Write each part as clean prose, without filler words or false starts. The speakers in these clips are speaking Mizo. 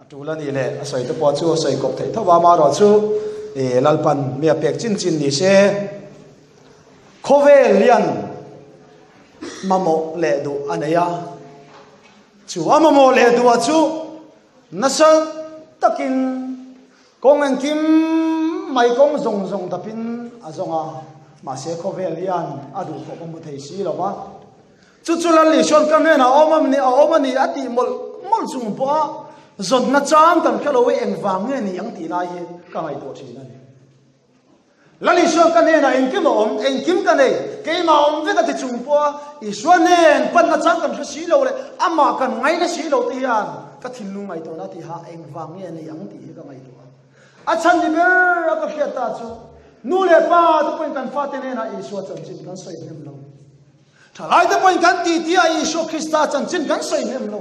tul a nih leh a sawi te pawh chu a sawi kawp theih tho va, amaherawhchu Lalpan mi a pek chin chin ni se. Khawvel hian mamawh leh duh a nei a, chu a mamawh leh duhah chu nasa takin kawng engkim mai kawng zawng zawng dapin a zawng a, mahse khawvel hian a duh khawp a hmu thei si lo va. Chu chu Lal Isuan ka hnenah a awm a ni, a awm a ni a tih mawlh mawlh chung pawha zawnna chang kan hre lo i engvang nge ni ang tih lai hi ka ngaihtuah thin a ni. Lal Isua ka hnenah engkim a awm, engkim ka nei, keimah awm vek a ti chung pawha Isua hnen panna chang kan hre si lo leh amah kan ngaina si lo te hian ka thinlung ngaihtuahna tiha engvang nge ni ang tih hi ka ngaihtuah a. A chhan ni ber a ka hriat ta chu nu leh pa te pawhin kan fate hnenah Isua chanchin kan sawi hnem lo. Thalai te pawhin kan ti tia Isua Krista chanchin kan sawi hnem lo.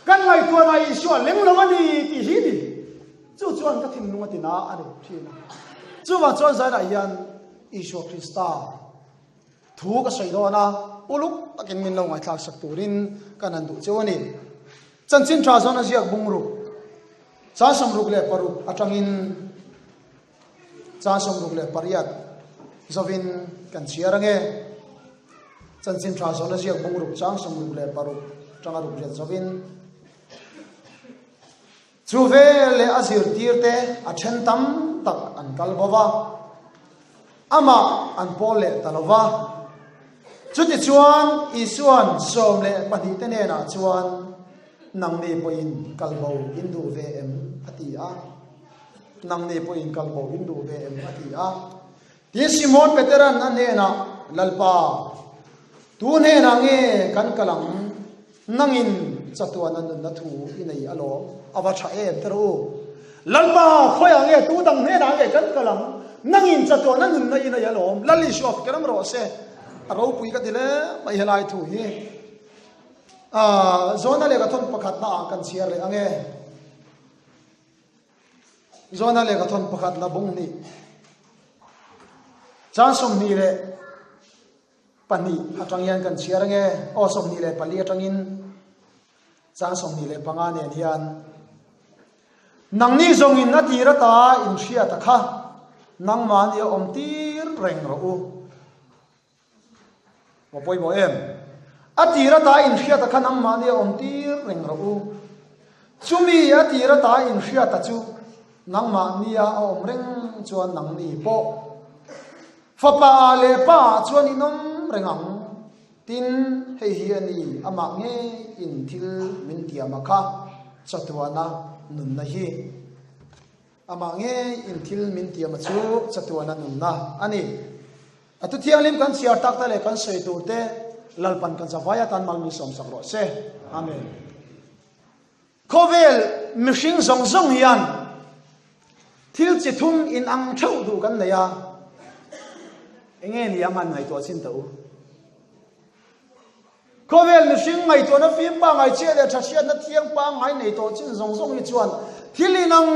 Kan ngaihtuahna Isua leng lo a ni tih hi ni. Chu chuan ka thinlung a ti na a ni thin a. Chuvang chuan zainah hian Isua Krista thu ka sawi dawn a, uluk takin min lo ngaithlak sak turin kan han duh cheu a ni. Chanchin tha zawn a ziak bungruk, chang 66 atangin chang 68 zovin kan chhiar ange. Chanchin tha zawn a ziak bungruk chang 66 atanga ruk riat zovin. Chu veleh a zirtirte a then tam tak an kal bo va, amah an pawl leh ta lo va. Chutichuan Isua'n 12 te hnenah chuan, Nangni pawhin kal bo in duh ve em? a ti a. Nangni pawhin kal bo in duh ve em? a ti a. Tin, Simon Petera'n a hnenah, Lalpa, tu hnenah nge kan kal ang? Nangin chatuana nunna thu i nei alawm, a va tha em te rawh u. Lalpa, khawiah nge tu dang hnenah nge kan kal ang? Nangin chatuana nunna i nei alawm, Lal Isua fak ram rawh se. A ropui ka ti hle mai helai thu hi. Zawna lehkhathawn pakhatna ah kan chhiar leh ange. Zawna lehkhathawn pakhatna bung hnih. Chang 22 atang hian kan chhiar ange, aw 24 atangin chang 25 nen hian. Nangni zawngin a tir ata in hriat a kha, nangmahni a awm tir reng rawh u. Maw pawimawh em? A tir ata in hriat a kha nangmahni a awm tir reng rawh u. Chumi a tir ata in hriat a chu nangmahni a awm reng chuan nangni pawh Fapa ah leh pa ah chuan in awm reng ang. Tin, hei hi a ni, amah ngei in thil min tiam a kha, chatuana nunna hi. Amah ngei in thil min tiam a chu chatuana nunna a ni. A thu thianghlim kan chhiar tak te leh kan sawi tur te Lalpan kan zavai atan mal min sawmsak rawh se. Amen. Khawvel mihring zawng zawng hian thil chi thum in ang theuh duh kan nei a, enge ni ang han ngaihtuah chin teh u. Khawvel mihring ngaihtuahna fim pa ngai chhiat leh tha hriatna thiang pa ngai nei tawh chin zawng zawng hi chuan thil in ang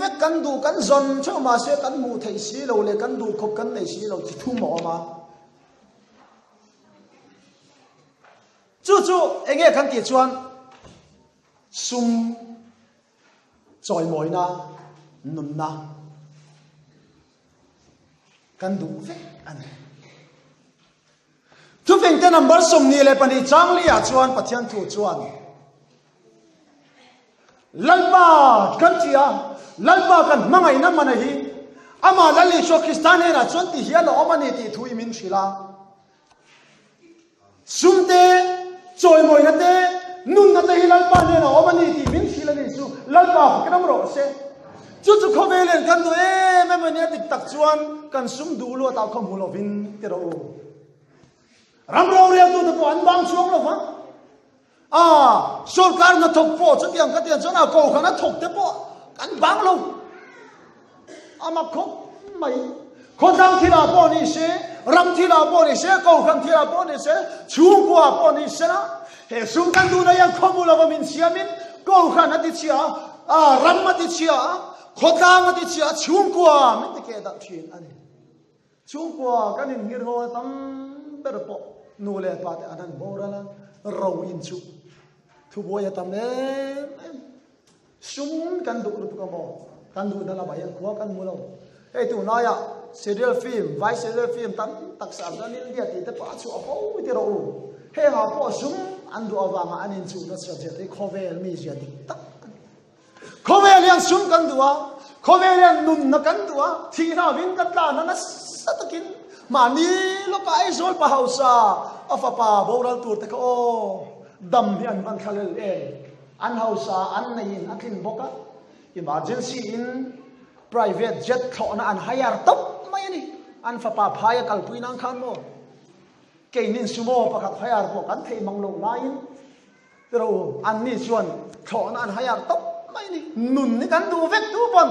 vek kan duh kan zawn theuh mahse kan hmuh theih si lo leh kan duh khawp kan nei si lo chi thum a awm a. Chu chu enge kan tih chuan sum chawimawina nunna kan duh vek a ni. Thufingte number 22 chang liah chuan Pathian thu chuan Lalpa kan ti a, Lalpa kan hmangaihna mana hi amah Lal Isua Krista hnenah chuan ti hian a awm a ni tih thu i min hrilh a. Sum te, chawimawina te, nunna te hi Lalpa hnenah a awm a ni tih min hrilh a ni chu Lalpa fak ram rawh se. Chu chu khawvel in kan duh em em a nia dik tak chuan kan sum duh luat ah khaw hmu lovin ti rawh u. Ram roreltu te pawh an bang chuang lo va. A sorkar hnathawk pawh chutiang ka tiang chuan a kohhran a thawk te pawh an bang lo. A mak khawp mai. Khawtlang thilah pawh ni se, ram thilah pawh ni se, kohhran thilah pawh ni se, chhungkua pawh ni se la, he sum kan duhna hian khawmu lova min siamin kohhran a ti chhia a, ram a ti chhia a, khawtlang a ti chhia a, chhungkua min ti keh darh thin a ni. Chhungkua kan inngir ho a tam ber pawh nu leh pa te an han boral a, ro in chu thubuai a tam em em. Sum kan duh lutuk a maw? Kan duhna lamah hian khua kan hmu lo. Hei tunlaiah serial film, vai serial film tam tak Savdhan India tih te pawh a chhuah fo ti rawh u. Hengah pawh sum an duh avanga an inchuhna chhiat hi khawvel mizia dik tak a ni. Khawvel hian sum kan duh a, khawvel hian nunna kan duh a, thihna avin kan tlan a nasa takin mahni lawkah Aizawl pa hausa a fapa boral tur te kha aw dam hi an van thlalel em. An hausa an neiin a tlin bawk a, emergency in private jet thlawhna an hire tawp mai a ni. An fapa phaia kalpui nan khan maw keinin sumo pakhat hire pawh kan theih mang loh laiin tiraw u, anni chuan thlawhna an hire tawp mai a ni. Nun hi kan duh vek tu pawn.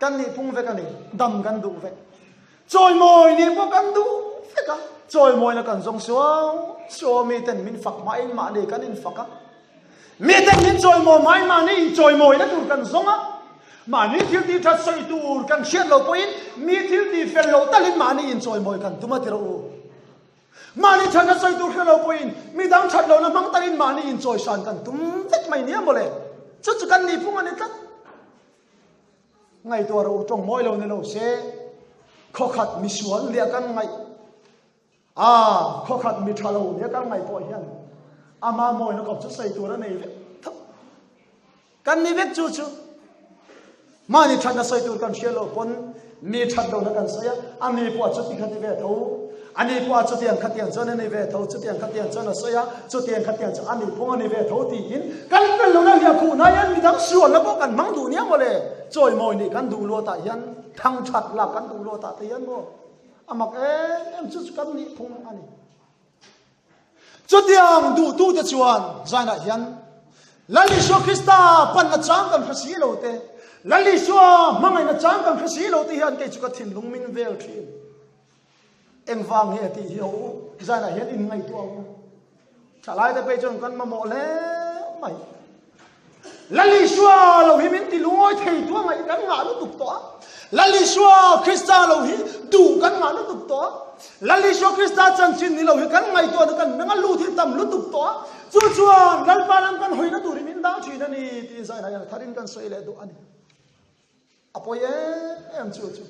Kan nih phung vek a ni, dam kan duh vek. Chawimawi nih pawh kan duh vek a, chawimawina kan zawng suau suau a, miten min fak hmain mahni kan infak a, miten min chawimawi hmain mahni inchawimawina tur kan zawng a, mahni thil tih that sawi tur kan hriat loh pawhin mi thil tih fel loh talin mahni inchawimawi kan tum a ti rawh u. Mahni thatna sawi tur hre lo pawhin midang that lohna hmang takin mahni inchawisan kan tum vek mai nia mawle. Chu chu kan nihphung a ni tlat. Ngaihtuah rawh u tawng mawi lo ni lo se khawkhat misual nia kan ngaih a khawkhat mi tha lo nia kan ngaih pawh hian ama mawina kawp chu sawi tur a nei vek tho. Kan ni vek chu chu. Mahni thatna sawi tur kan hria lo pawn mi that lohna kan sawi a, a mi pawh chuti kha ti ve tho, a ni pawh chutiang khatiang chuan a ni ve tho, chutiang khatiang chuan a sawi a, chutiang khatiang chu a ni phung a ni ve tho tiin kan fel lohna hliah khuhna hian midang sualna pawh kan hmang duh nia mawle. Chawimawi nih kan duh luatah hian thang that lak kan duh luatah te hian maw a mak em em chu chu kan nih phung a ni. Chutiang duhtute chuan zainah hian Lal Isua Krista panna chang kan hre si lo te, Lal Isua hmangaihna chang kan hre si lo te hian kei chu ka thinlung min vel thin. Engvang nge tih hi ho u, zainah hian inngaihtuah ang u. Thalaite phei chuan kan mamawh hle mai. Lal Isua lo hi min ti lungawi thei tu a ngaih kan ngah lutuk tawh a. Lal Isua Krista lo hi duh kan ngah lutuk tawh a. Lal Isua Krista chanchin ni lo hi kan ngaihtuahna kan meng a lut hi tam lutuk tawh a. Chu chuan Lalpa lam kan hawina turin min dah thin a ni tiin zainah hian tharin kan sawi leh duh a ni. A pawi em em chu chu.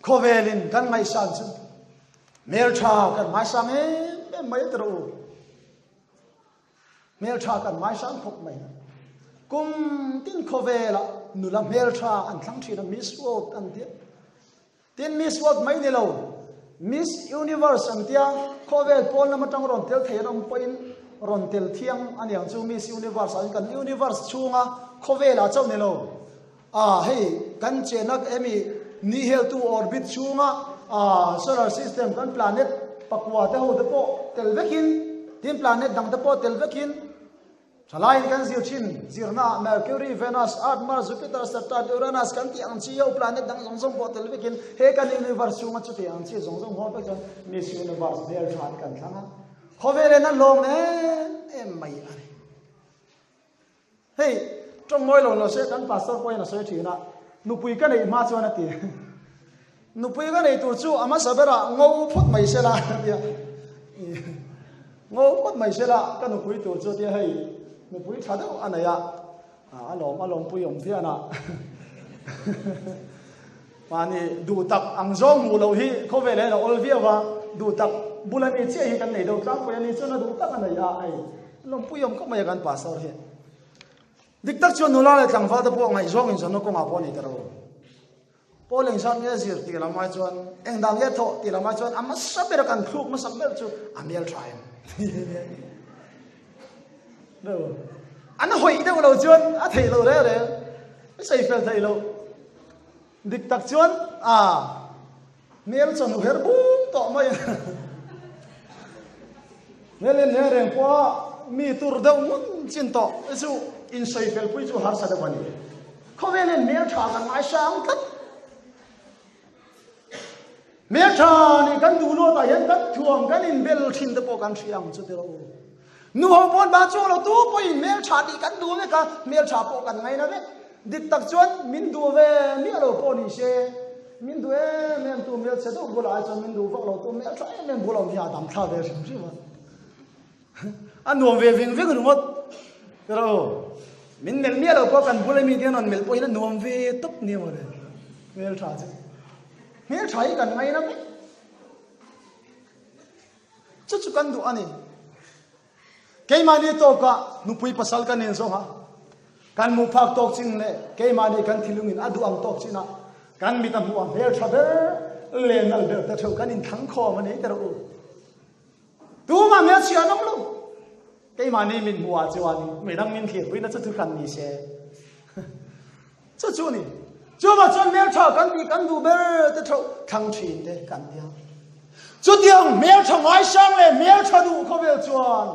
Khawvelin kan ngaihsan chu hmeltha kan ngaisang em em mai ta rawh u. Hmeltha kan ngaisang khawp mai. Kum tin khawvelah nula hmeltha an thlang thin a Miss World an tia. Tin Miss World mai ni lo Miss Universe an tia khawvel pawn lam atang rawn tel thei an awm pawhin rawn tel thiang aniang chu Miss Universe ah kan Universe chhunga khawvelah chauh ni lo A, hei kan chenna hemi ni heltu orbit chhunga a solar system kan planet pakua te ho te pawh tel vekin tin planet dang te pawh tel vekin thalaiin kan zir thin zirna Mercury, Venus, Earth, Mars, Jupiter, Saturn, Uranus kan tih ang chi ho planet dang zawng zawng pawh tel vekin he kan universe chhunga chuti ang chi zawng zawng huam vek chuan Miss Universe hmeltha te kan thlang a khawvel in a lawm em em mai a ni. Hei, tawng mawi lo lo se kan pastor pawhin a sawi thin a, nupui ka neih hma chuan a ti. Nupui ka neih tur chu a hmasa berah ngo phawt mai se la a ti a. Ngo phawt mai se la ka nupui tur chu a ti a, hei nupui tha deuh a nei a, a lawm a lawmpui awm phian a. Mahni duh tak ang zawng hmuh loh hi khawvel hian a awl viau a, duh tak bula mi chiah hi kan nei deuh tlangpui a ni chuan a duh tak a nei a, hei lawmpui awm khawp mai a kan pastor hi. Dik tak chuan nula leh tlangval te pawh ngaihzawng inzawnna kawngah pawh a ni ta lo. Paul engzat nge zir tih lam ai chuan eng dan nge thawh tih lam ai chuan a hmasa ber a kan thluk hmasak ber chu a hmel tha em. An hawih deuh lo chuan a theih loh reng reng, a sawi fel theih loh. Dik tak chuan a hmel chawhnu her bum tawh mai a. Hmel en reng reng pawha mi tur deuh ngun chin tawh te chu insawi fel pui chu harsa deuh a ni. Khawvel hian hmel tha kan ngaisang tlat. Hmel tha nih kan duh luatah hian kan thuam kan inbel thin te pawh kan hria ang chu tiraw u. Nu ho pawn ba chuang lo tu pawhin hmel tha tih kan duh vek a, hmel tha pawh kan ngaina vek. Dik tak chuan min duh ve miah lo pawh ni se, min duh em em tu hmel chhe deuh bulah ai chuan min duh vak lo tu hmel tha em em bulah awm hi a dam thla ve hrim hrim a. A nuam ve veng veng ringawt. Tiraw u? Min melh miah lo pawh kan bula mite an rawn melh pawhin a nuam ve tawp nia mawle. Hmeltha chu. Hmeltha hi kan ngaina vek. Chu chu kan duh a ni. Keimahni tawkah nupui pasal kan inzawng a, kan hmuh phak tawk chin leh keimahni kan thilungin a duh ang tawk chinah kan mit a hmuh a hmel tha ber leh nal ber te theuh kan inthlang khawm a ni teh rawh u. Tumah hmelchhia an awm lo. Keimahni mit hmuhah chuan midang min thlirpuina chu thuhran ni se. Chu chu a ni. Chuvah chuan hmeltha kan tih kan duh ber te theuh thlang thin te kan nia. Chutiang hmeltha ngaisang leh hmeltha duh khawvel chuan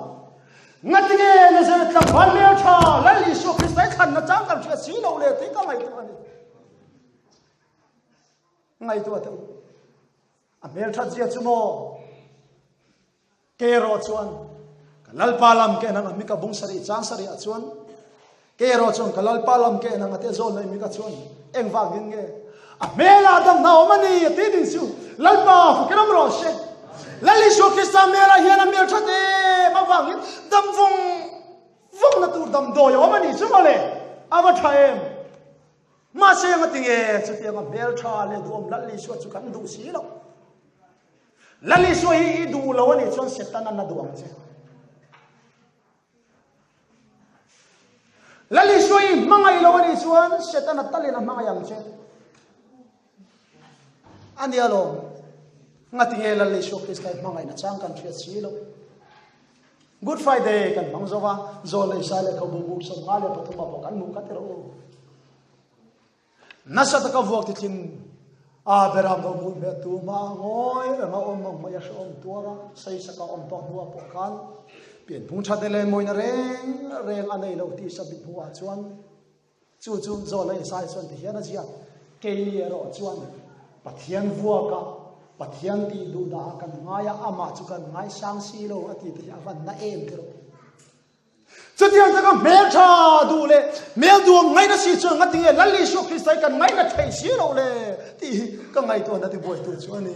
ngatinge Nazareth tlangval hmeltha Lal Isua Krista i thlanna chang kan hriat si loh le tih ka ngaihtuah a ni. Ngaihtuah teh u. A hmelthat zia chu maw? Kerawh chuan ka Lalpa lam ke en ang a, Mika bung sarih chang sarihah chuan Kerawh chuan ka Lalpa lam ke en ang a tia zawn mai Mika chuan engvangin nge a hmelah damna awm a ni a ti ding chu Lalpa fakin awm rawh se. Lal Isua Krista hmelah hian a hmel that em avangin dam vawng vawngna tur damdawi a awm a ni chu mawle a va tha em. Mahse ngatinge chutianga hmeltha leh duhawm Lal Isua chu kan duh si loh. Lal Isua hi i duh lo a nih chuan Setana na duh ang che. Lal Isua i hmangaih lo a nih chuan Setana talin a hmangaih ang che. A nia lawm. Ngatinge Lal Isua Krista i hmangaihna chang kan hriat si lo. Good Friday kan hmang zo va, zawl leh sai leh kho bu buk 53 ah pawh kan hmuh kha ti rawh u. Nasa taka vuak titling a beram lo hmuh hmeh tu hma ngawi reng a awm ang mai a hrehawm tuar a, saisaka awm tawh hnuah pawh khan pianphung that leh mawina reng reng a nei lo tih sabit hmuhah chuan chu chu zawl a insai chuan ti hian a ziak. Keini erawh chuan Pathian vuaka Pathian tih duh dah kan ngai a, amah chu kan ngaisang si lo a tih te hi a van na em ti rawh. Chutiang taka hmeltha duh leh hmel duam ngaihna si chuan ngatinge Lal Isua Krista hi kan ngaihna thei si loh le tih hi ka ngaihtuahna tibuaitu chu a ni.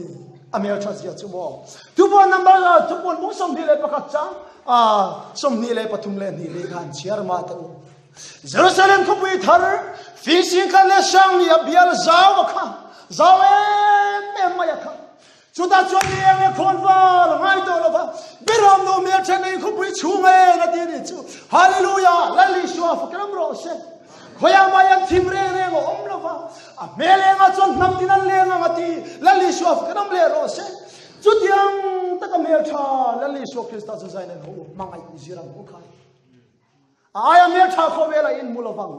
A hmeltha zia chu maw. Thupuan number thupuan bung 21 chang 23 leh hnih leh khan chhiar mah teh u. Jerusalem khawpui thar Fisingkhat leh Sangni a bial zau a kha zau em em mai a kha. Chutah chuan mi eng nge khawn var a ngai tawh lo va, Beram no hmel then ei khawpui chhung en a ti a nih chu. Hallelujah! Lal Isua fakram rawh se. Khawiah mah hian thim reng reng a awm lo va, a hmel engah chuan hnam tin an leng ang a ti. Lal Isua fakram leh rawh se. Chutiang taka hmel tha Lal Isua Krista chu zain an ho u, hmangaih zir ang u khai. A aia hmeltha khawvel a inhmu lovang.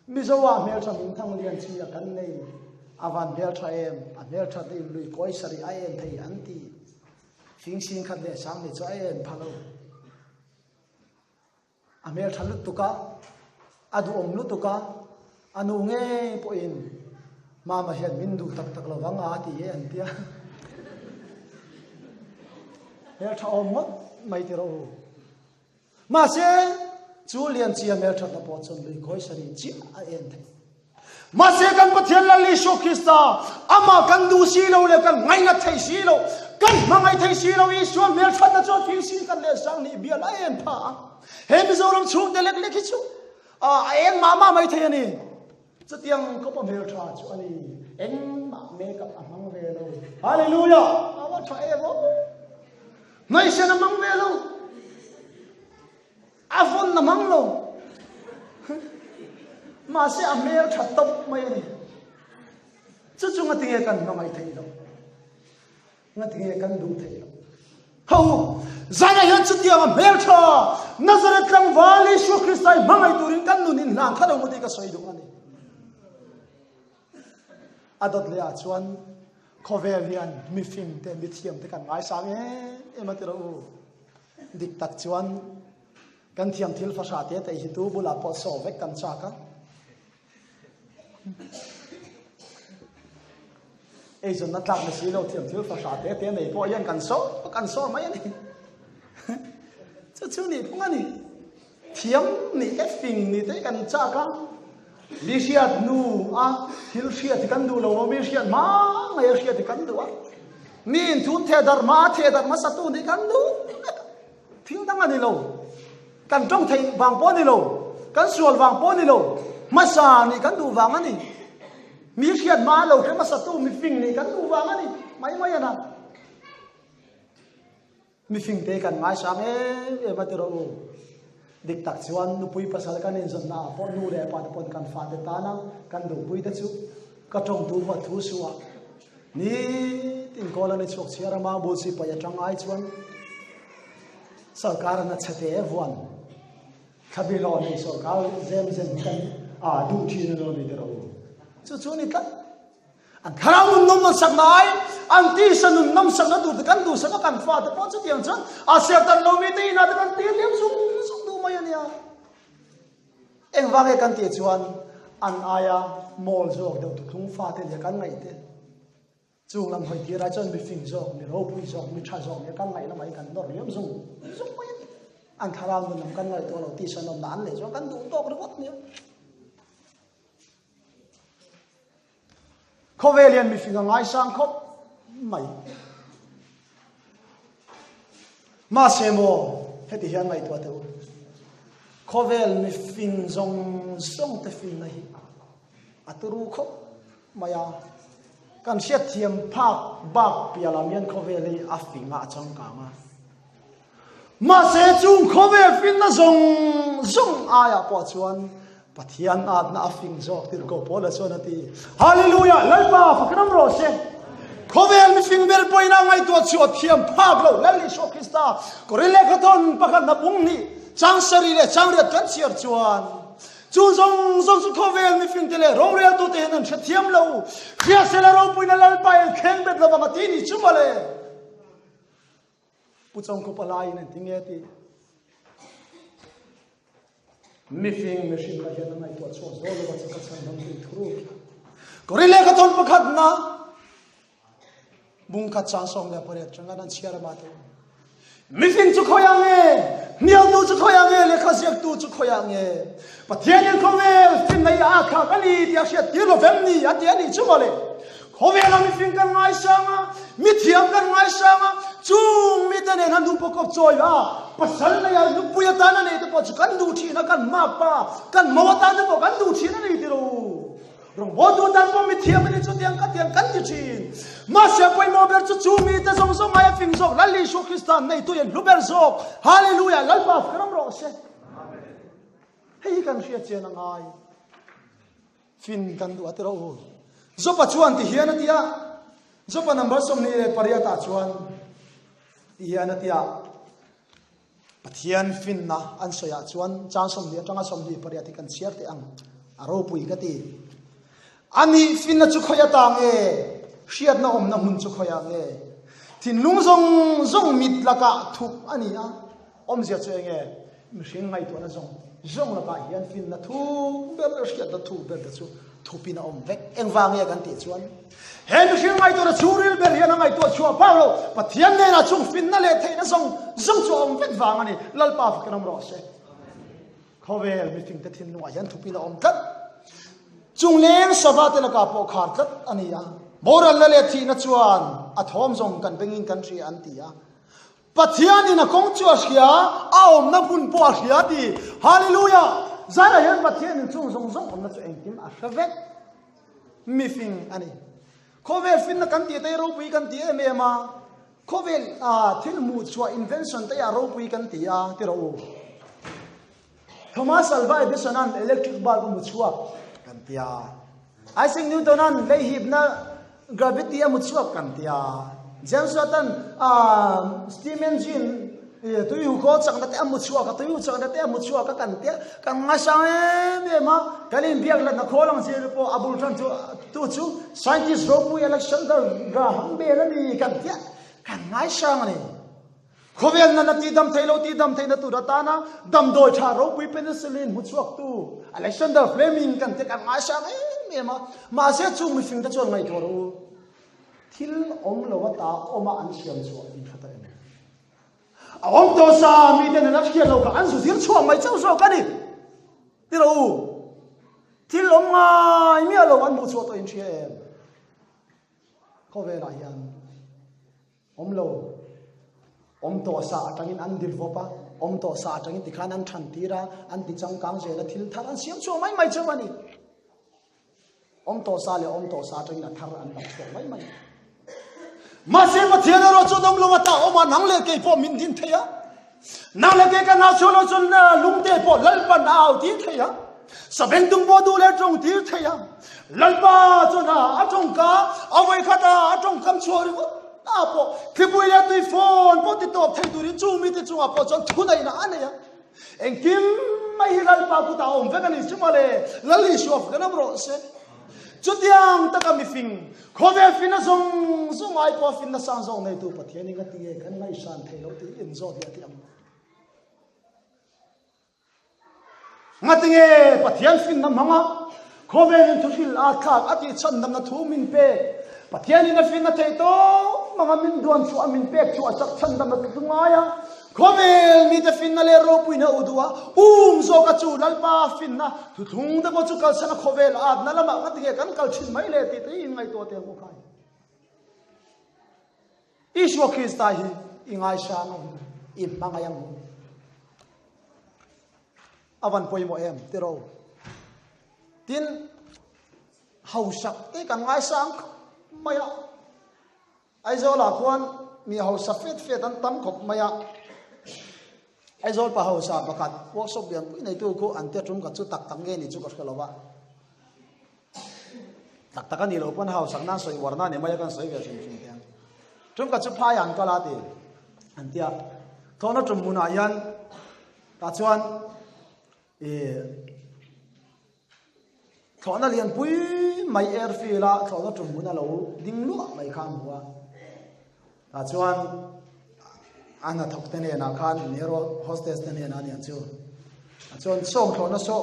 Mizo ah hmeltha hmingthang lian chi a kan nei. A van hmeltha em, a hmeltha te in lui kawi sarih a en thei an ti. Fing sing khat leh sang ni chu a en pha lo. A hmeltha lutuk a, a duhawm lutuk a, a nu ngei pawhin Mama hian min duh tak tak lovang a ti e an tia. Hmeltha awm ngawt mai ti rawh u. Mahse, chu Lianchia hmelthatna pawh chuan lui kawi sarih chiah a en thei. Mahse, kan Pathian Lal Isua Krista, amah kan duh si lo leh kan ngainat thei si lo, kan hmangaih thei si lo, Isua hmelthatna chuan thil si kan leh sang nih bial a en pha a. He Mizoram chhungte lek lek hi chu a eng mah mah mai thei a ni. Chutiang khawpa hmeltha chu a ni. Engmah makeup a hmang ve lo. Hallelujah! A va tha em aw! Hnaihsen a hmang ve lo. A vawn a hmang lo. Mahse a hmel tha tawp mai a ni. Chu chu ngatinge kan hmangaih theih loh? Ngatinge kan duh theih loh? Ho! Zanah hian chutianga hmeltha Nazareth tlangval Isua Krista hi hmangaih turin kan nun in hlan kha lo maw tih ka sawi duh a ni. A dawt leh ah chuan khawvel hian mifing te mithiam te kan ngaisang em em a ti rawh u. Dik tak chuan kan thiam thil fahra te te hi tu bulah pawh saw vek kan chak a. Eizawnna tlak ni si lo thiam thil fahra te te nei pawh hian kan saw kan saw mai a ni. Chu chu nih phung a ni. Thiam nih te fing nih te kan chak a. Mi hriat hnu a thil hriat hi kan duh lo a, mi hriat hma ngei a hriat hi kan duh a. Mi in thun theh darh hma a theh darh hmasa tu nih kan duh vek a. Thil dang a ni lo. Kan tawng theih vang pawh a ni lo. Kan sual vang pawh a ni lo. Hmasa nih kan duh vang a ni. Mi hriat hma lo hre hmasatu mifing nih kan duh vang a ni. Mai mai a na. Mifing te kan ngaisang em em a ti rawh u. Dik tak chuan nupui pasal kan inzawnna ah pawh nu leh pa te pawn kan fate tana kan duhpui te chu ka tawngtu huat thu suh a. Nitin kawl a ni chhuak chhiar a mau bul sipai atang ai chuan sarkar an a chhe te vuan thlabi hlawh nei sarkar zem zem hi kan a duh thin a lo ni te rawh u. Chu chu ni tlat. An thlarau nun nawm sakna ai, an tisa nun nawm sakna tur te kan duhsak a, kan fate pawh chutiang chuan a sertan lo mite inah te kan tir liam zung zung duh mai a nia. Engvang nge kan tih chuan an aia mawl zawk deuh tuthlung fate nia kan ngaih te. Chung lam hawi tir ai chuan mi fing zawk, mi ropui zawk, mi tha zawk nia kan ngaih lamah hi kan nawr liam zung zung mai a ni. An thlarau nun lam kan ngaihtuah lo, tisa nawmna an neih chuan kan duh tawk ringawt nia. Khawvel hian mifing a ngaisang khawp mai. Mahse maw, heti hian ngaihtuah teh u. Khawvel mifing zawng zawng te finna hi a turu khawp mai a. Kan hriatthiam phak bak piah lam hian khawvel hi a fing a, a changkang a. Mahse chung khawvel finna zawng zawng aiah pawh chuan Pathian atna a fing zawk tirhkoh Paula chuan a ti. Hallelujah! Lalpa fak ram rawh se. Khawvel mifing ber pawhin a ngaihtuah chhuah thiam phak lo Lal Isua Krista Korin lehkhathawn pakhat hna pung hnih chang sarih leh chang riat kan chhiar chuan chu zawng zawng chu khawvel mifingte leh roreltute hian an hrethiam lo. Hriatsela ropuina Lalpa in khengbet lovang a ti ni chu mawle. Pu Chawngkhup a laiin an ti nge tih mifing mihring lah hian a ngaihtuah chhuak zo lo a chu ka chhan dam tui thuruk hi. Kori lehkha thawn pakhatna bungkhat 18 tanga nan chhiar ama te. Mifing chu khawiah nge? Hnialtu chu khawiah nge? Lehkha ziaktu chu khawiah nge? Pathian in khawvel finna i a thlak a ni tih a hriat tir lo vem ni a ti a nih chu mawle. Khawvela mifing kan ngaisang a, mithiam kan ngaisang a, chung mite nen han duh pawh kawp chawi a, pasal nei a, nupui atan a nei te pawh chu kan duh thin a, kan makpa, kan mo atan te pawh kan duh thin a ni ti lo. Rawngbawltu atan pawh mithiam a ni chutiang ka tiang kan ti thin. Mahse pawimawh ber chu chu mite zawng zawng aia fing zawk Lal Isua Krista neitu hian hlu ber zawk. Hallelujah! Lalpa fak ram rawh se. Hei hi kan hriat chian a ngai. Fin kan duh a ti rawh u. Jopa chuan ti hian a ti a, Jopa number 28 ah chuan ti hian a ti a, Pathian finna an sawi ah chuan chang 20 atanga 28 hi kan chhiar teh ang, a ropui ka ti. Ani finna chu khawi ata nge? Hriatna awmna hmun chu khawi ah nge? Thinlung zawng zawng mit lakah thup a ni a, Awmzia chu enge? Mihring ngaihtuahna zawng zawng lakah hian finna thuk ber leh hriatna thuk ber te chu thupin a awm vek. Engvang nge kan tih chuan he mihring ngaihtuahna chhungril ber hian a ngaihtuah chhuah phak lo. Pathian hnenah chung finna leh theihna zawng zawng chu a awm vek vang a ni. Lalpa fakin awm rawh se. Khawvel mifingte thinlungah hian thupin a awm tlat. Chungleng sava te lakah pawh khar tlat a ni a. Boralna leh thihna chuan a thawm zawng kan bengin kan hria an ti a. Pathianin a kawng chu a hria, a awmna hmun pawh a hria ti. Hallelujah! Zanah hian Pathianin chung zawng zawng awmna chu engkim a hre vek. Mifing a ni. Khawvel finna kan tih te hi ropui kan ti em em a, khawvel thil hmuh chhuah invention te hi a ropui kan ti a, ti rawh u. Thomas Alva Edison-a'n electric bulb a hmu chhuak kan ti a. Isaac Newton-a'n lei hipna gravity a hmu chhuak kan ti a. James Watt-a'n steam engine tui hu khawl chakna te a hmu chhuak a, tui hu chakna te a hmu chhuak a kan ti a. Kan ngaisang em em a, kan inbiak hlatna khawl ang zir pawh a bul tan chu tu chu scientist ropui Alexander Graham Bell a ni kan ti a, kan ngaisang a ni. Khawvel nana tihdam theih lo tihdam theihna tur atana damdawi tha ropui penicillin hmuchhuaktu Alexander Fleming kan te kan ngaisang em em a, mahse chung mihring te chuan ngaihtuah rawh u. Thil awm lo ata awma an siam chhuah in hre ta em? A awm tawh sa mite nena hriat lo kha an zu zir chhuak mai chauh zawk a ni. Ti rawh u. Thil awm ngai miah lo an hmuh chhuah tawh in hria em? Khawvelah hian awm lo. Awm tawh sa atangin an develop a, awm tawh sa atangin tikhan an than tir a, an ti changkang zel a, thil thar an siam chhuak mai mai chauh a ni. Awm tawh sa leh awm tawh sa atangin a thar an dap chhuak mai mai. Mahse Pathian erawh chuan awm lo a ta awm a, nang leh kei pawh min din thei a. Nang leh kei kan au chhuah loh chuan lungte pawh Lalpan a au tir thei a. Sabengtung pawh duh leh tawng tir thei a. Lalpa chuan a a tawngka a vawikhat a a tawngkam chhuah ringawt a pawh thlipui leh tui fawn pawh ti tawp thei turin chu mite chungah pawh chuan thuneihna a nei a. Engkim mai hi Lalpa kutah a awm vek a ni chu mawle. Lal Isua kan awm rawh se. Chutiang taka mifing, khawvel finna zawng zawng ai pawh finna sang zawk neitu Pathian hi ngati nge kan ngaihsan theih loh tih inzawt leh tih ang. Ngati nge Pathian finna hmanga khawvelin thuhril a thlak a tih chhandamna thu min pek? Pathianin a finna theih tawp hmanga min duan chhuah a min pek chhuah sak chhandamna thu ngai a, khawvel mite finna leh ropuina u duh a, um zawka chu Lalpa finna thuthlung te pawh chu kalsan a khawvel atna lamah ngati nge kan kal thin mai le tih te hi inngaihtuah teh ang u khai. Isua Krista hi i ngaisang ang u, i hmangaih ang u. A van pawimawh em tiraw? Tin, hausak te kan ngaisang khawp mai a. Aizawlah khuan mi hausa fet fet an tam khawp mai a. Aizawl pa hausa pakhat workshop lianpui neitu khu an tia tum khat chu tak tak nge ni chu ka hre lo va. Tak tak a nih loh pawn hausak nan sawi uar na ni mai a kan sawi ve hrim hrim hian. Tum khat chu phai an kal a ti an tia. Thlawhna tum hmunah hian tah chuan Ih thlawhna lianpui mai airfield a thlawhna tum hmun a lo ding luah mai kha a hmu a tah chuan a hnathawk te hnenah khan air hostess te hnenah a niang chu a chuan sawng thlawhna saw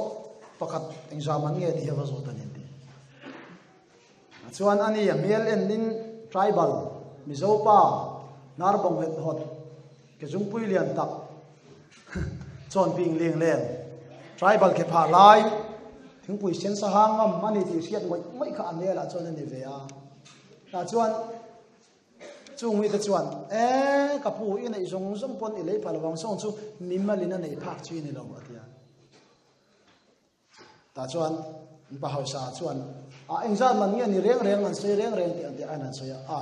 pakhat engzah man nge tih hi a va zawt a ni an ti. Chuan ani a hmel en in tribal Mizo pa hnar bawng het hawt ke zungpui lian tak chawn ping leng leng tribal ke phah lai thingpui sen sa hang ngam ani tih hriat ngawih ngawih kha a hmel ah chuan ani ve a. Tah chuan chung mite chuan e ka pu i neih zawng zawng pawn i lei phah lovang sawng chu mimalin a neih phak chi ni lo a ti a. Tah chuan an pa hausa chuan a engzat man nge ni reng reng an sawi reng reng tih an ti an han sawi a, a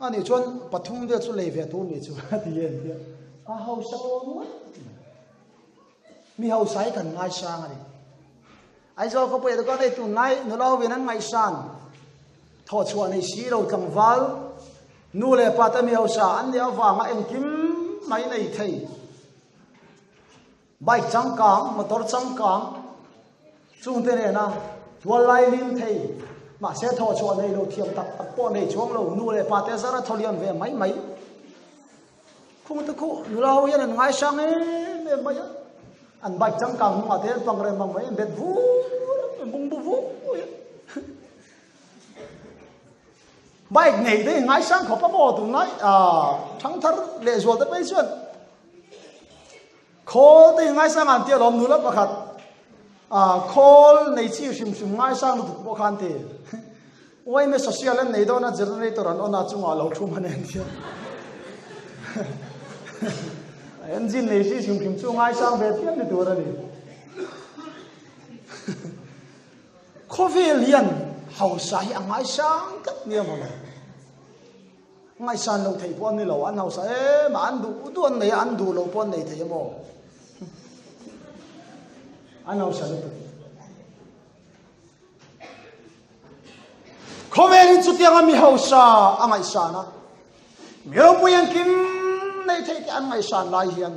anih chuan pathum vel chu lei ve tur nih chu a ti em tia a hausa awm ngawt mi hausa hi kan ngaisang a ni. Aizawl khawpui ah te chuan hei tunlai nula hovin an ngaihsan thawhchhuah nei si lo tlangval nu leh pa te mi hausa an nih avanga engkim mai nei thei. Bike changkang, motor changkang chungte nena tual lai lim thei, mahse thawhchhuah nei lo thiam tak tak pawh nei chuang lo, nu leh pa te zara thaw lian ve mai mai. Khung te khu nula ho hian an ngaisang em em mai a, an bike changkang hnungah te an pang rem ang mai, an bet vur an bung bu vur. Bike nei te ngaisang khawp a maw tunlai thangthar lehzual te phei chuan Khawl te hi ngaisang an tia lawm nula pakhat khawl nei chi hrim hrim ngaisang lutuk pawh khan ti yma social an nei dawn a generator an on a chungah lo thu hman en tia engine nei chi hrim hrim chu ngaisang ve pian ni tur a ni khawvel hian hausa hi a ngaisang tlat nia mawle. Ngaihsan loh theih pawh an ni lo, an hausa em a, an duh duh an nei a, an duh loh pawh an nei thei emaw? An hausa lutuk. Khawvelin chutianga mi hausa a ngaihsan a, mi ropui engkim nei theih te an ngaihsan lai hian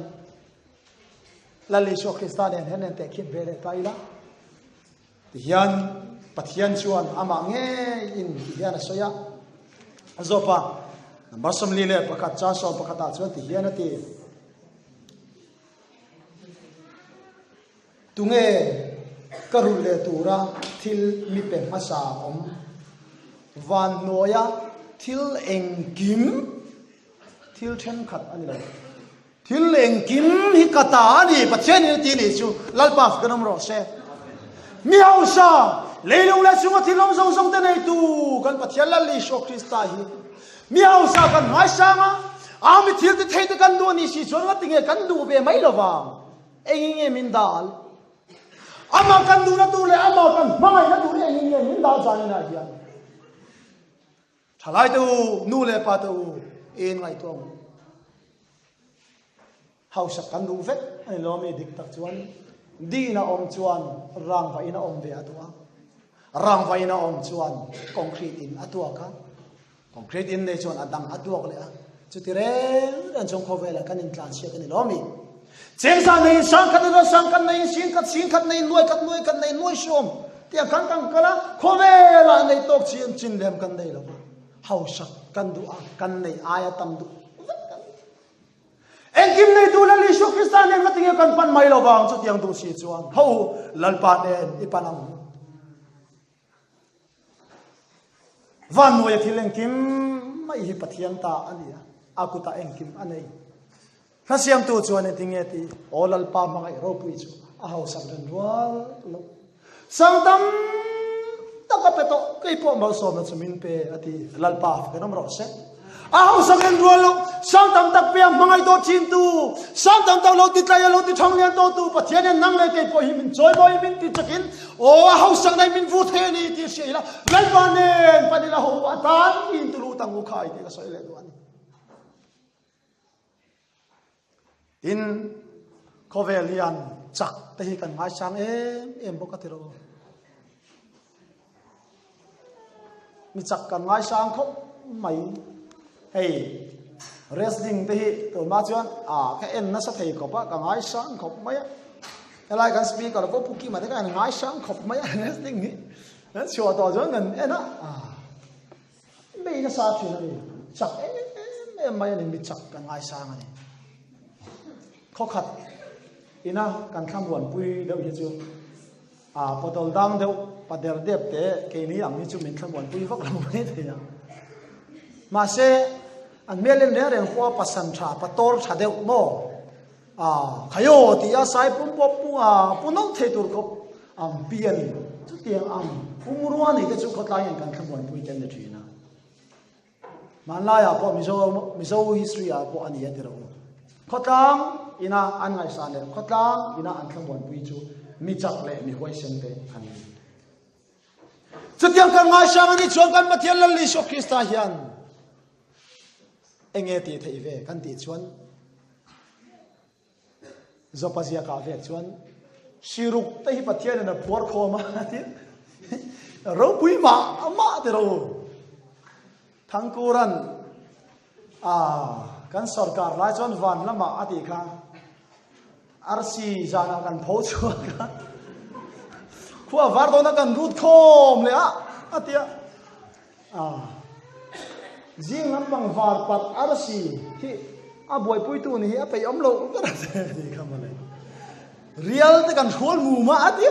Lal Isua Krista nen hian en tehkhin ve leh ta ila. Tihian Pathian chuan amah ngeiin tihian a sawi a, a zawp a, number 41 chang 11 ah chuan tihian a ti, Tunge ka rulh leh tura thil mi pe hmasa awm? Van hnuaia thil engkim, thil thenkhat a ni lo. Thil engkim hi ka ta a ni, Pathian in a ti nih chu Lalpa fak an awm rawh se. Mi hausa, leilung leh chunga thil awm zawng zawng te neitu kan Pathian Lal Isua Krista hi mi hausa kan ngaisang a, A mi thil ti thei te kan duh a nih si chuan ngatinge kan duh ve mai lovang? Engin nge min dal? Amah kan duhna tur leh amah kan hmangaihna tur hi engin nge min dal zaninah hian? Thalai te u, nu leh pa te u, i inngaihtuah ang u. Hausak kan duh vek a ni lo mi dik tak chuan dina awm chuan rangva in a awm ve a duh a, rangva in a awm chuan concrete in a tuak a, concrete in nei chuan a dang a tuak leh a, chuti reng reng chuan khawvelah kan intlanchhiat a ni lo mi. Chengza neiin sangkhat emaw sangkhat neiin singkhat singkhat neiin nuaikhat nuaikhat neiin nuaihrawm tiang khan kan kal a, khawvelah nei tawk chin chin lem kan nei lo va, hausak kan duh a, kan nei aia tam duh vek kan ni. Engkim neitu Lal Isua Krista nen nga tinge kan pan mai lo vang chutiang duh si chuan ho Lalpa nen i pan ang u. Vannuaia thil engkim mai hi Pathian ta a ni a, a kutah engkim a nei. Hlasiamtu chuan engtinge ti? Aw Lalpa hmangaih ropui chu a hausak ren rual lo. Sang tam tak a pe tawh, kei pawh malsawmna chu min pe a ti. Lalpa fakin awm rawh se. A hausak ren rual lo, sang tam tak pe a hmangaih tawh thin tu, sang tam tak lo ti tlai a lo ti thang lian tawh tu Pathian hian nang leh kei pawh hi min chawi mawi min ti chakin aw a hausak na hi min vu thei a ni tih hria ila Lalpa nen pan ila ho a tan in tulu tang u khai tih ka sawi leh duh a ni. Tin, khawvel hian chak te hi kan ngaisang em em bawk a ti rawh. Mi chak kan ngaisang khawp mai. Hei, wrestling te hi tunhma chuan a ka en nasa thei khawp a, ka ngaisang khawp mai a. Helai kan speaker pawh Pu Kima te kha an ngaisang khawp mai a wrestling hi. An chhuah tawh chuan kan en a. Bei nasa thin a ni. Chak em em mai a ni, mi chak kan ngaisang a ni. Khawkhat ina kan thlamuanpui deuh hi chu a pawtawl dang deuh pa der dep te keini ang hi chu min thlamuanpui vak lo mai thei a. Mahse, an hmel en reng reng pawh a pasan tha, pa tawr tha deuh maw? A khaio ti a sai pum pawh pu a pu nawlh thei tur khawp ang pi a ni. Chutiang ang pumrua nei te chu khawtlai hian kan thlamuanpui te an ni thin a. Hmanlaiah pawh Mizo Mizo history ah pawh a ni a ti rawh u. Khawtlang ina an ngaihsan leh khawtlang ina an thlamuanpui chu mi chak leh mi huaisen te an ni. Chutiang kan ngaisang a nih chuan kan Pathian Lal Isua Krista hian Enge tih theih ve kan tih chuan Jopa ziakah vek chuan siruk te hi Pathian in a phuar khawm a ti ropui mah mah ti ro Thangkuran a kan sarkar lai chuan van lamah a tih kha arsi zanah kan pho chhuak a khua var dawna kan rut khawm leh a a tia A zing lampang var parh arsi hi a buaipuitu ni hi a peih awm loh ber a ti kha mawle. Rial te kan hrual mum a a ti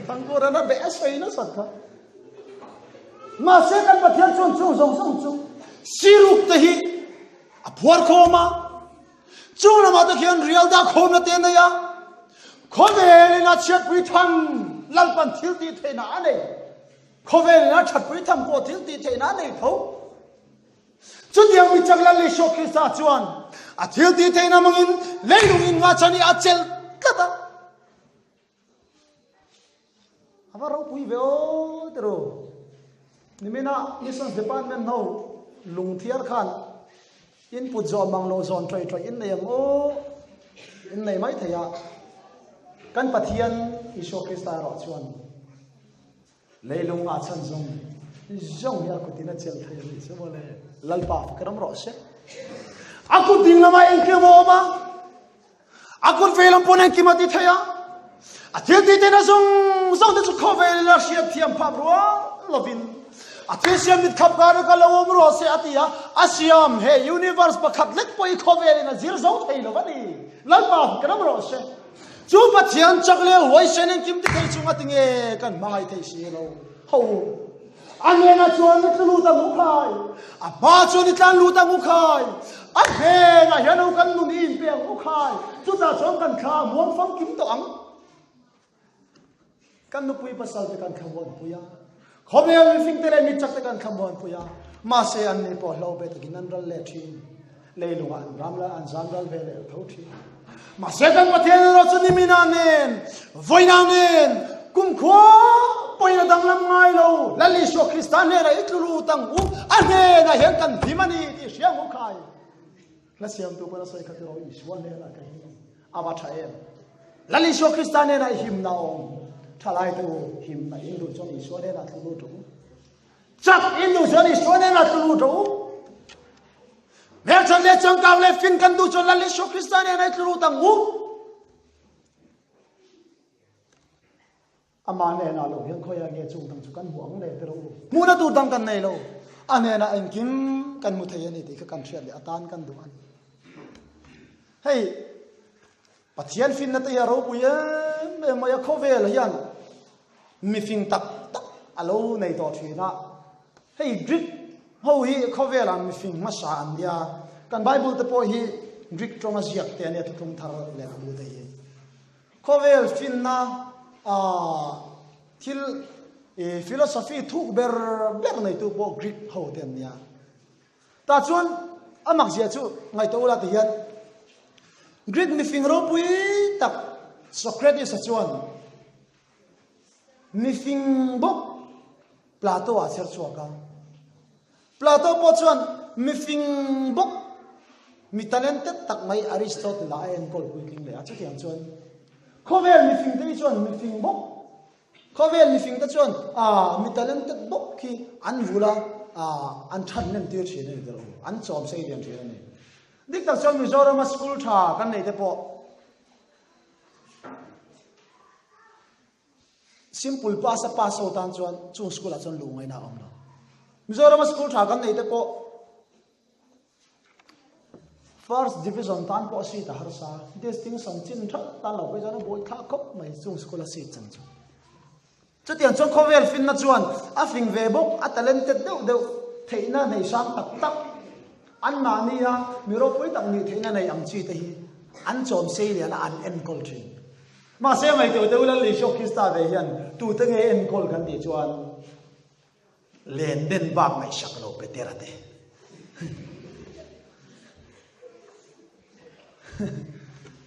Thangkur an a beh a sawi nasat kha. Mahse kan Pathian chuan chung zawng zawng chu siruk te hi a phuar khawm a, chung lamah te khian rial dah khawmna te a nei a, khawvelin a chhiatpui tham Lalpan thil tih theihna a nei. Khawvel in a thatpui tham pawh thil tih theihna a nei tho. Chutiang mi chak Lal Isua Krista chuan a thil tih theihna hmangin leilung in ngahchan hi a chelh tlat a. A va ropui ve aw ti ru. Nimina Missions Department ho lungthiar khan in put zawh mang lo zawn ṭawih ṭawih in nei ang aw in nei mai thei a. Kan Pathian Isua Krista erawh chuan Leilung ah chan zawng zawng hi a kut in a chelh thei a nih chu mawle. Lalpa fak ram rawh se. A kut ding lamah engkim a awm a, a kut vei lam pawn engkim a ti thei a. A thil ti theihna zawng zawng te chu khawvel in a hriat thiam phak rual lovin a thil siam mit khap kar ka lo awm rawh se a ti a, a siam he universe pakhat lek pawh hi khawvel in a zir zo thei lo a ni. Lalpa fak ram rawh se. Chu Pathian chak leh huaisen engkim ti thei chunga tinge kan hmangaih thei si lo? Ho u. A hnenah chuan i tlu lut ang u khai. A hma chuan i tlan lut ang u khai. A hnenah hian ho kan nun i inpe ang u khai. Chutah chuan kan thla a muang famkim tawh ang. Kan nupui pasal te kan thlamuanpui a, khawvel mifing te leh michak te kan thlamuanpui a, mahse anni pawh hlo be takin an ral leh thin. Leilungah an ram an zam ral ve leh tho thin. Mahse kan Pathian erawh chu nimina nen, vawiina nen, kumkhua pawhin a danglam ngai lo. Lal Isua Krista hnenah i tlu lut ang u, a hnenah hian kan him a ni tih hria ang u khai. Hla siamtu pawn a sawi kha tiraw Isua hnenah ka him a va tha em. Lal Isua Krista hnenah i himna a awm. Thalai te u, himna in duh chuan Isua hnenah tlu lut rawh u. Chak in duh chuan Isua hnenah tlu lut rawh u. Hmelthat leh changkang leh fin kan duh chuan Lal Isua Krista hnenah i tlu lut ang u. Amah hnenah lo hian khawiah nge chung dang chu kan hmu ang le ti rawh u. Hmuhna tur dang kan nei lo. A hnenah engkim kan hmu thei a ni tih kha kan hriat leh atan kan duh a ni. Hei, Pathian finna te hi a ropui em em mai a, khawvel hian mifing tak tak a lo nei tawh thin a. Hei Greek ho hi khawvelah mifing hmasa an nia. Kan Bible te pawh hi Greek tawnga ziak te a nia thuthlung thar lehkhabu te hi. Khawvel finna thil philosophy thuk ber ber neitu pawh Greek ho te an nia. Tah chuan a mak zia chu ngaihtuah ula ti hian Greek mifing ropui tak Socrates-a chuan mifing bawk Plato-a chher chhuak a. Plato pawh chuan mifing bawk, mi talented tak mai Aristotle-a a enkawl puitling leh a. Chutiang chuan khawvel mifingte hi chuan mifing bawk, khawvel mifingte chuan mi talented bawk hi an vul a, an thannem tir thin a ni tel an chawm sei lian thin a ni. Dik tak chuan Mizorama school tha kan nei te pawh Simple pass a pass ho tan chuan chung school ah chuan luh ngaihna a awm lo. Mizorama school tha kan nei te pawh first division tan pawh seat a harsa, distinction chin that tan lo phei chuan a buai thlak khawp mai chung school a seat chan chu. Chutiang chuan khawvel finna chuan a fing ve bawk, a talented deuh deuh, theihna nei sang tak tak, anmahnia mi ropui tak nih theihna nei ang chi te hi an chawm sei lian a an enkawl thin. Mahse ngaihtuah deuh Lal Isua Krista ve hian tute nge enkawl kan tih chuan len den bak ngaihsak lo Petera te.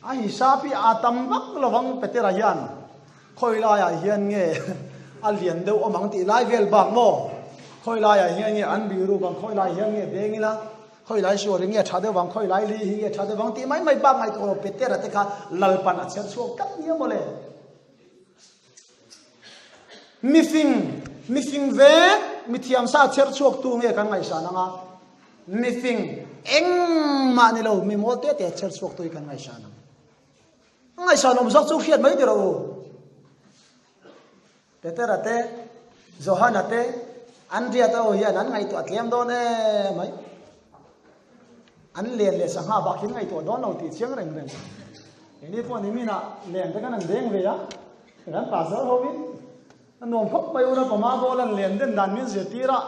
A hisap hi a tam vak lovang Petera hian khawi laiah hian nge a lian deuh awm ang tih lai vel bak maw? Khawi laiah hian nge an biruk ang, khawi lai hian nge beng ila? Khawi lai sual hi nge tha deuh vang, khawi lai li hi nge tha deuh vang tih mai mai bak ngaihtuah lo Petera te kha Lalpan a chher chhuak tlat nia mawle. Mifing, mifing vek, mithiam sa chher chhuak tu nge kan ngaihsan anga, mifing engmah ni lo, mi mawl te te chher chhuak tu hi kan ngaihsan ang. Ngaihsan awm zawk chu hriat mai ti rawh u. Petera te, Johana te, Andria te ho hian an ngaihtuah tlem dawn em mai. An len leh sangha bak hi an ngaihtuah dawn lo tih chiang reng reng. Keini pawh niminah len te kan han deng ve a, kan pastor hovin a nuam khawp mai ula pama ball an len den dan min zirtir a,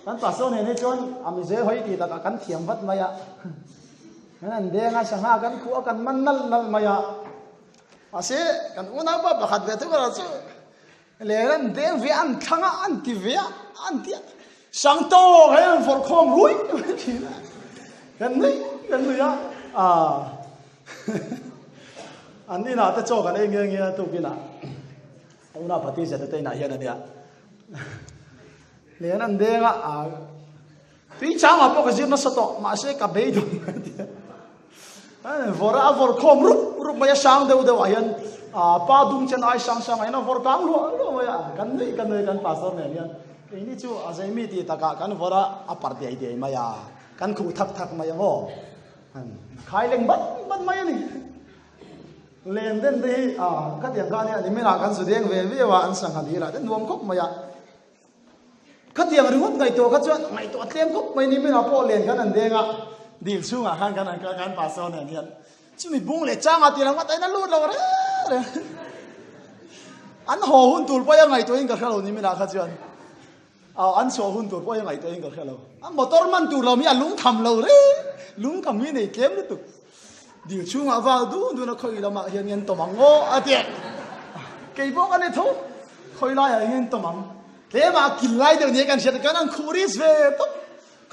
kan pastor nen hi chuan a mize hawi tih takah kan thiam vat mai a. Kan han deng a, sangha kan khuh a, kan man nalh nalh mai a. Mahse, kan unaupa pakhat ve thung erawh chu len an deng ve a, an thlang a, an ti ve a, an ti a, sang tawk hian an vawrh khawm rui mai thin a, kan nui kan nui a, aah an inah te chaw kan ei nghe nghe a tukinah unaupa Tizet te inah hian a nia len an deng a, aah Tui changah pawh ka zir nasa tawh, mahse ka beidawng mai a ti a. Vawr a vawr khawm rup rup mai a, sang deuh deuh ah hian pa dung chen ai sang sang ah hian a vawr kang luah luah mai a, kan nuih kan nuih kan pastor nen hian keini chu a zeimi tih takah kan vawr a, a parh diai diai mai a, kan khuh thak thak mai a maw, khai leng ban ban mai a ni. Len den te hi khatiang kha ania niminah kan zu deng ve viau a, an sangha dil ah te nuam khawp mai a. Khatiang ringawt ngaihtuah kha chuan ngaihtuah tlem khawp mai ni minah pawh len khan an deng a, dil chhungah khan kan han kal khan pastor nen hian chumi bung leh changah tih lam ngawt a lut lo reng reng. An haw hun tur pawh hi a ngaihtuahin ka hre lo ni minah kha chuan an chhuah hun tur pawh hi a ngaihtuahin ka hre lo. A motor man tur lo hi a lungkham lo reng, lungkham hi nei tlem lutuk. Dil chhungah val dun dun a khawi lamah hian ngen tawm ang aw a ti. Kei pawh ka ni tho, khawi laiah hian ngen tawm ang. Tlema kil lai deuh nia kan hriat kan an khuh ris ve tawp.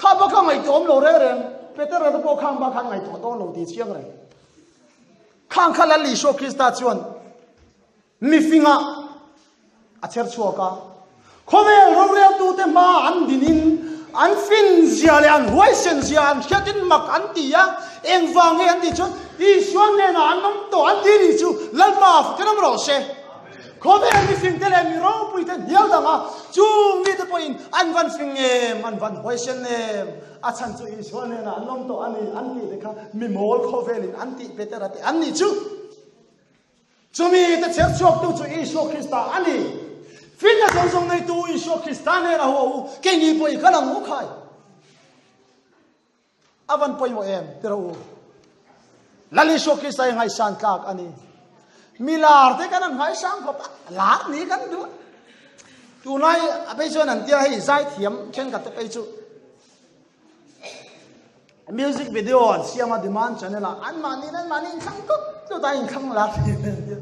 Kha pawh kha ngaihtuah awm lo reng reng. Petera te pawh khang bak khan ngaihtuah dawn lo tih chiang reng. Khang kha Lal Isua Krista chuan mifingah a chher chhuak a. Khawvel roreltute hma an dinin an fin zia leh an huaisen zia an hriatin mak an ti a, engvang nge an tih chuan Isua hnenah an awm tawh an ti nih chu Lalpa fakin awm rawh se. Khawvel mifingte leh mi ropuite hnial dang a, chung mite pawhin an van fing em, an van huaisen em, a chhan chu Isua hnenah an awm tawh a ni an tih te kha mi mawl khawvelin an tih Petera te an nih chu. Chumi te chher chhuaktu chu Isua Krista a ni. Finna zawng zawng neitu Isua Krista nen a hua u, keini pawh i kal ang u khai. A van pawimawh em ti rawh u. Lal Isua Krista hi ngaihsan tlak a ni. Mi lar te kan an ngaisang khawp a, lar ni kan duh. Tunlai a phei chuan an tia hei zaithiam thenkhat te phei chu Music video an siam a demand channel ah an mahni in an mahni in thlang tlut tlut a in thlang lar thin an tia.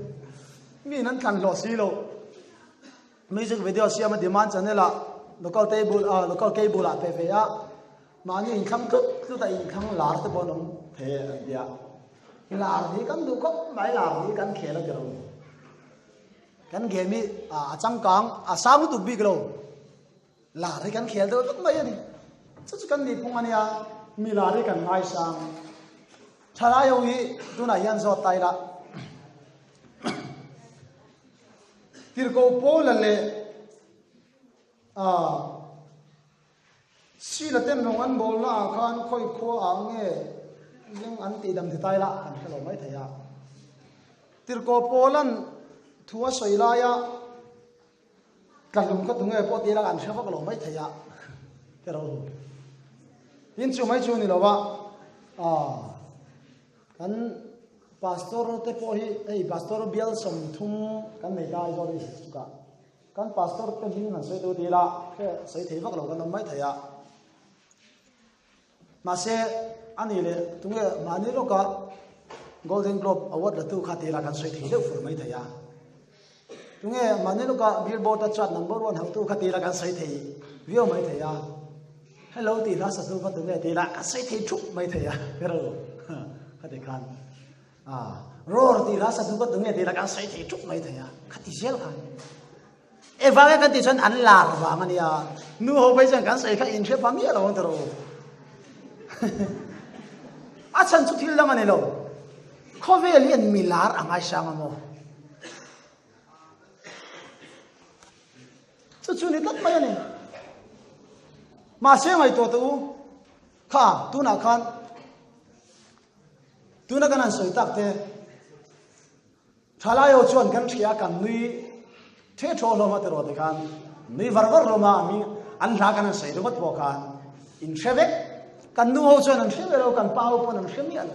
Mi in an thlan hlawh si lo. Music video siam a demand channel ah local table ah local cable ah pe ve a mahni in thlang tlut tlut a in thlang lar te pawh an awm thei an tia. Lar hi kan duh khawp mai lar hi kan khel a ti lo. Kan game hi a changkang a sang lutuk bik lo. Lar hi kan khel deuh vek mai a ni. Chu chu kan nihphung a nia, mi lar hi kan ngaisang. Thalai ho hi tunah hian zawt ta ila. Tirhkoh Paula leh ah Sila ten rawng an bawlna ah khan khawi khua ah nge leng an tih dam ti ta ila kan hre lo mai thei a. Tirhkoh Paula'n thu a sawi laia Tlahlum kha tunge pawh tih lak an hre vak lo mai thei a ti ro ru. Tin chu mai chu ni lo a, kan pastor te pawh hi hei pastor bial 30 kan nei ta Aizawl East chukah kan pastor te hming han sawi tu ti ila hre sawi thei vak lo kan awm mai thei a. Mahse, a nih leh tunge mahni lawka Golden Globe Award latu kha tira kan sawi thei deuh fur mai thei a. Tunge mahni lawka Billboard a chart number one hautu kha tira kan sawi thei viau mai thei a. Hello tih hla satu kha tunge tira kan sawi thei thup mai thei a. Hello kha ti khan. Ah, roar tih hla satu kha tunge tira kan sawi thei thup mai thei a. Kha ti zel khan. Engvang nge kan tih chuan an lar vang a nia. Nu ho phei chuan kan sawi kha in hre pha miah lo ang tawh rawh. A chhan chu thil dang a ni lo. Khawvel hian mi lar a ngaisang a maw? Chu chu ni tlat mai a ni. Mahse ngaihtuah teh u, kha tunah khan tuna kan han sawi tak te, Thalai ho chuan kan hria kan nui the thaw hlawm a tiraw ti khan nui var var hlawm a mi an hla kan han sawi ringawt pawh khan in hre vek kan nu ho chuan an hre ve lo kan pa ho pawn an hre miah lo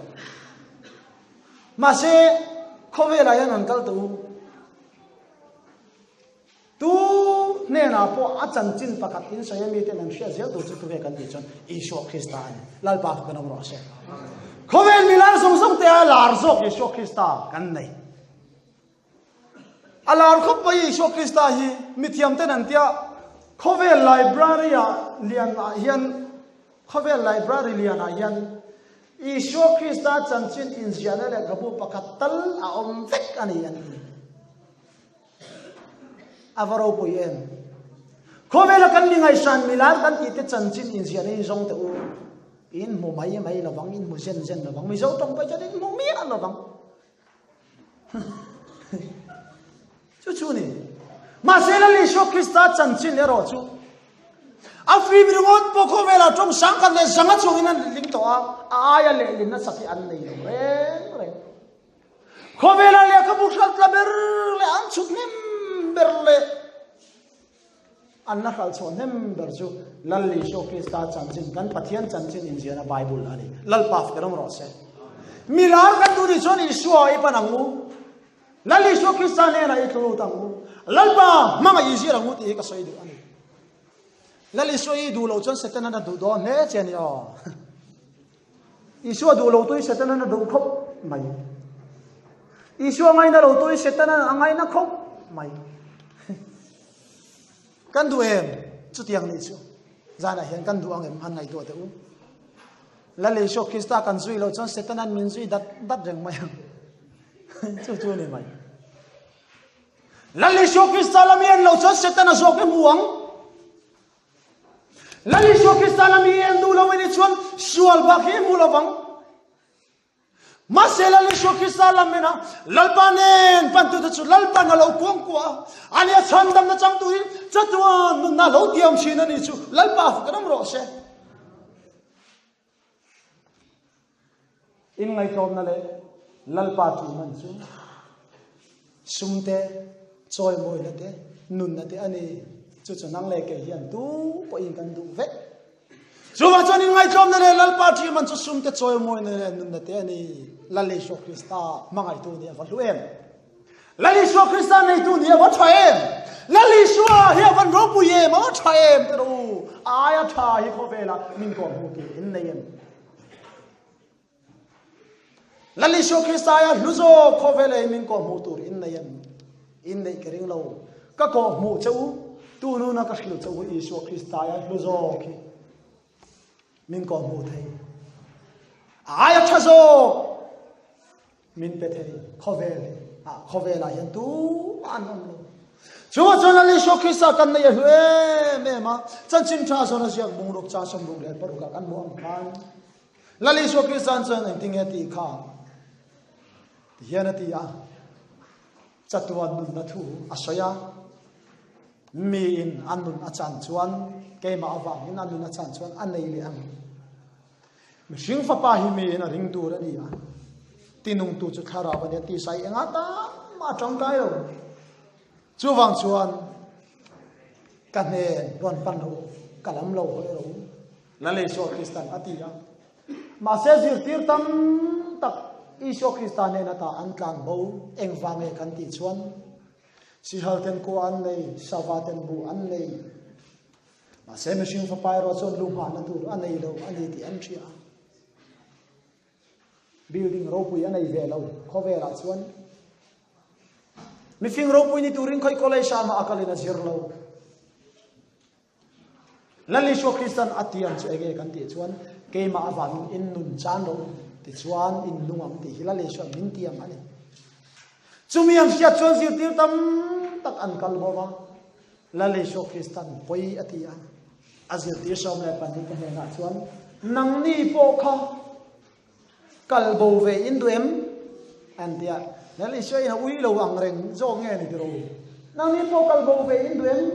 mahse khawvelah hian an kal tawh u Tu hnenah pawh a chanchin pakhat in sawi a miten an hriat zel tur chu tuve kan tih chuan Isua Krista a ni. Lalpa chu kan awm rawh se. Khawvel mi lar zawng zawng te a lar zawk Isua Krista kan nei. A lar khawp mai Isua Krista hi mithiam ten an tia khawvel library ah lian ah hian khawvel library lian ah hian Isua Krista chanchin inziahna lehkhabu pakhat tal a awm vek a ni an ti. A va ropui em? Khawvela kan mi ngaihsan milar kan tih te chanchin inziahna in zawng teh u. In hmu mai mai lovang, in hmu zen zen lovang, Mizo tawng pawh chuan in hmu miah lovang. Chu chu ni. Mahse Lal Isua Krista chanchin erawh chu a fim ringawt pawh khawvela tawng 1100 chungin an letling tawh a, a aia lehlin nasa hi an nei lo reng reng. Khawvela lehkhabu hralh tla ber leh an chhut hnem ber leh an la hralh chhuah hnem ber chu Lal Isua Krista chanchin, kan Pathian chanchin inziahna Bible a ni. Lalpa fak rawng rawh se. Mi lar kan duh nih chuan Isua i pan ang u. Lal Isua Krista hnenah i tlu lut ang u. Lalpa hmangaih i zir ang u tih hi ka sawi duh a ni. Lal Isua i duh loh chuan Setanan a duh dawn hle che a ni aw. Isua duh lo tui Setanan a duh khawp mai. Isua ngaina lo tui Setanan a ngaina khawp mai. Kan duh em? Chutiang nih chu. Zanah hian kan duh ang em? Han ngaihtuah teh u. Lal Isua Krista kan zui loh chuan Setana'n min zui dat dat reng mai ang. Chu chu a ni mai. Lal Isua Krista lam i en loh chuan Setana zawk i hmu ang. Lal Isua Krista lam i en duh lo i nih chuan sual bak hi i hmu lo vang. Mahse Lal Isua Krista lam ena Lalpa nen pantute chu Lalpan a lo kuangkuah a, ani a chhandamna chang turin chatuan nunna a lo tiam thin a ni chu Lalpa fak ram rawh se. Inngaihtlawmna leh Lalpa ṭih man chu sum te, chawimawina te, nunna te a ni. Chu chu nang leh kei hian tu pawhin kan duh vek. Chuvang chuan inngaihtlawmna leh Lalpa ṭih man chu sum te, chawimawina leh nunna te a ni. Lal Isua Krista hmangaihtu nih a va hlu em! Lal Isua Krista neitu nih a va tha em! Lal Isua hi a van ropui em, a va tha em ti rawh u. A aia tha hi khawvelah min kawm hmuh tur in nei em? Lal Isua Krista aia hlu zawk khawvelah hi min kawm hmuh tur in nei em? In neih ka ring lo. Ka kawh hmuh che u, tu nuna ka hrilh che u Isua Krista aia hlu zawk hi min kawh hmuh thei. A aia tha zawk Min pe thei khawvel hi ah khawvelah hian tumah an awm lo. Chungah chuan Lal Isua Krista kan nei a hlu em em a, chanchin tha zawn a ziak bungruk chang 66 ah kan hmuh ang khan Lal Isua Krista chuan engtinge tih kha ti hian a ti a, chatuan nunna thu a sawi a, miin a nun a chan chuan keimah avangin a nun a chan chuan a nei leh ang. Mihring fapa hi miin a ring tur a ni a, tinungtu chu thlarau a nia tih sai engah tan mah a tangkai lo. Chuvang chuan ka hnen rawn pan rawh u, ka lam lo hawi rawh u, Lal Isua Kristan a ti a. Mahse zirtir tam tak Isua Krista hnen ata an tlan bo engvang nge kan tih chuan Sihal ten kua an nei, sava ten bu an nei. Mahse mihring fapa erawh chuan lu nghahna tur a nei lo a ni tih an hria a. Building ropui a nei ve lo khawvelah chuan mifing ropui ni turin khawi college ah mah a kalin a zir lo. Lal Isua Kristan a tiam chu enge kan tih chuan keimah avangin in nun chan lo tichuan in nung ang tih hi Lal Isua min tiam a ni. Chumi an hriat chuan zirtir tam tak an kal bo va. Lal Isua Kristan pawi a ti a, a zirtir 12 te hnenah chuan, Nangni pawh kha kal bo ve in duh em? An ti a. Lal Isua in a ui lo ang reng zawk nge ni tiraw? Nangni pawh kal bo ve in duh em?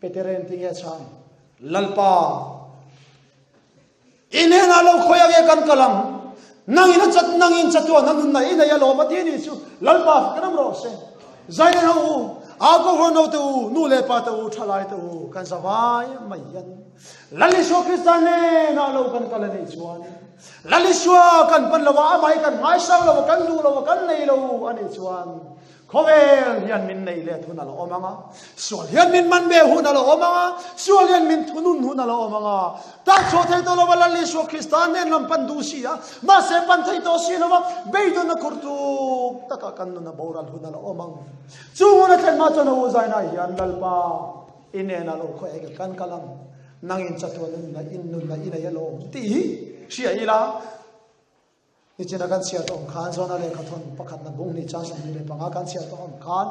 Petere'n ti nge chhan? Lalpa! I hnenah lo khawi ange kan kal ang, nangin a chat nangin chatuan a nunna i nei alawm a ti ni chu Lalpa kan awm rawh se. Zailen ho u, au kohhran ho te u, nu leh pa te u, thalai te u, kan zavai mai hian Lal Isua Krista hnenah lo kan kal a nih chuan Lal Isua kan pan lo a, amah hi kan ngaisang lo a, kan duh lo a, kan nei lo a nih chuan Khawvel hian min neih let hun a lo awm ang a, sual hian min man ve hun a lo awm ang a, sual hian min thunun hun a lo awm ang a. Tan chhuah thei tawh lova Lal Isua Krista nen lam pan duh si a, mahse pan thei tawh si lova beidawn a khur tuk takah kan nun a boral hun a lo awm ang. Chung hun a thlen hma chuan a u zainah hian Lalpa i hnenah lo khaw eng kan kal ang, nangin chatuan nunna in nunna i nei alawm tih hi hria ila. Nichina kan chhiar tawh ang khan Jona lehkhathawn pakhatna bung hnih chang 25 kan chhiar tawh ang khan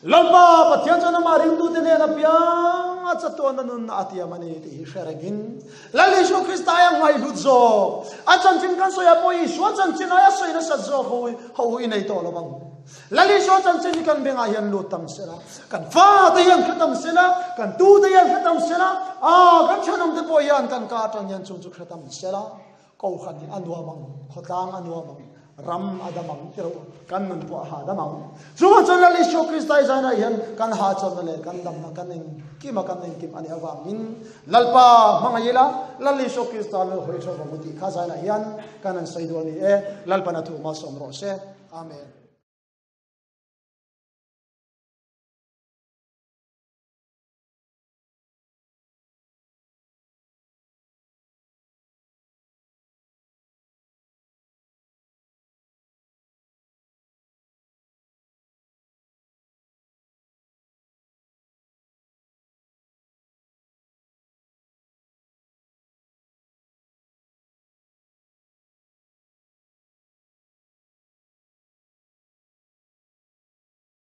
Lalpa Pathian chuan amah ringtute nen apiang a chatuanna nunna a tiam a ni tih hi hre rengin Lal Isua Krista aia ngaihhlut zawk a chanchin kan sawi ah pawh Isua chanchin aia sawi nasat zawk ho ho i nei tawh lo ang. Lal Isua chanchin hi kan bengah hian lut tam sela, kan fate hian hre tam sela, kan tute hian hre tam sela, aa kan thenawmte pawh hian kan ka atang hian chung chu hre tam sela. Kohhran hi a nuam ang, khawtlang a nuam ang, ram a dam ang ti lo, kan nun pawh a hahdam ang. Chuvang chuan Lal Isua Krista i zainah hian kan hahchawlhna leh kan damna kan engkima kan engkim a nih avangin Lalpa hmangaih ila, Lal Isua Krista lo hawi ṭha vang u tih kha zainah hian kan han sawi duh a ni e. Lalpan a thu malsawm rawh se. Amen.